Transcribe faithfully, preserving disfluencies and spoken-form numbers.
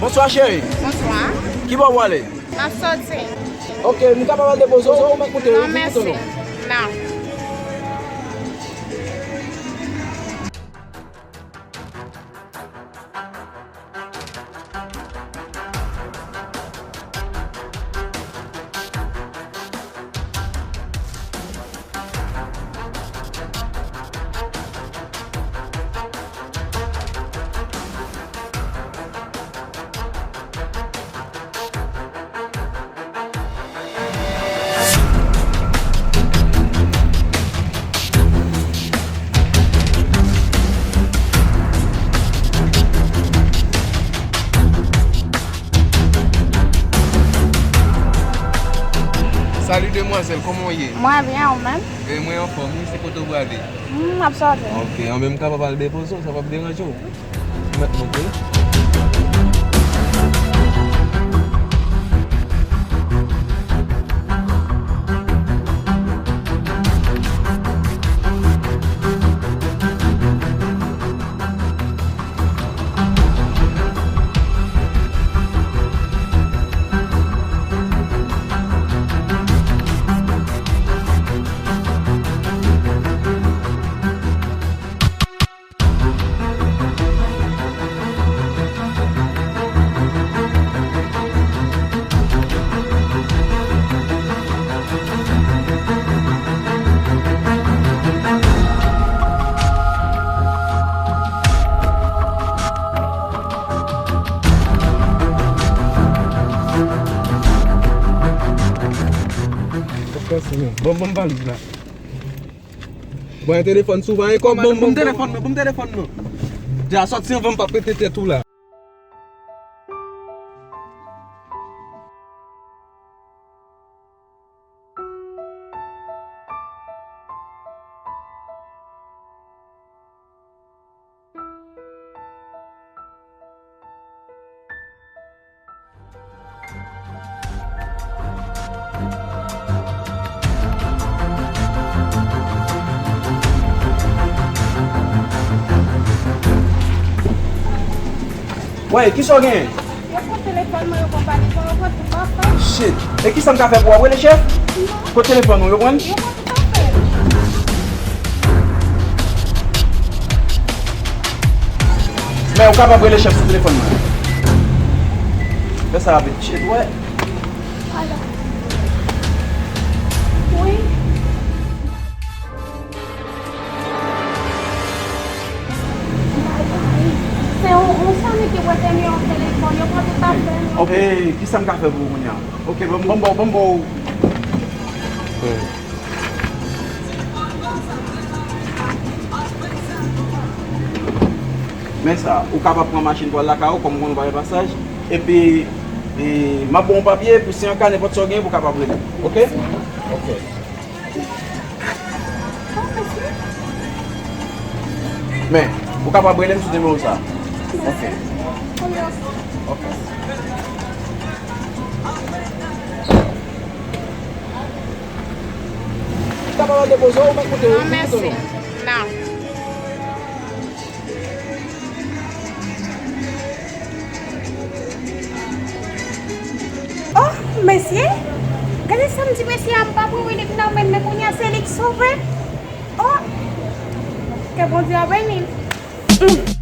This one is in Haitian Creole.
Bonswa, cheri. Bonswa. Ki bò w prale? M ap soti. Ok, m kapab al depoze w, ou mèt moute, non, mèsi. Non. Salut demwazèl, kòman w ye? Mwen byen, ou menm? E mwen anfòm, wi, se kote w prale? M ap sòti. Ok, anben m kapab al depoze w, sa p ap deranje w? Mèt monte. Bon, bon, valiz la. Bon, telefòn sou, vann kòb, bon, bon, telefòn nan, bon, telefòn nan. Dja sòti anvan m p ap rete tèt ou la. Wey, kisa w genyen? Yo pran telefòn mwen, yo pran valiz mwen, yo pran tout afè m. Shit. E kisa m ka fè pou w? W ap rele chèf? Non. Kot telefòn ou? Yo pran? Yo pran tout afè m. Men ou kapab rele chèf sou telefòn mwen. Fè sa rapid. Shit, wè. Alo. Wi. Se yon, yon fanmi ki prete m yon telefòn, yo pran tout afè m. Ok, kisa m ka fè pou ou kounye a? Ok, ban m, ban m ba w, ban m ba w. Hmm. Men sa, ou kapab pran machin pou al lakay ou, kòm ou konnen ou pa gen pasaj. Epi, e, m ap ba w yon papye, pou si an ka, nenpòt sa w genyen, pou w kapab rele m. Ok? Ok. Men, ou kapab rele m sou nimewo sa. Ok. Ok. Ou kapab al depoze w, ou mèt moute, wi. Non, mèsi. Non. Oh, mesye! Gade sa m di mesye a, m pa pran relik nan men l, men kounye a se li k sove m. Oh! Ke Bondye a beni l. Hmm.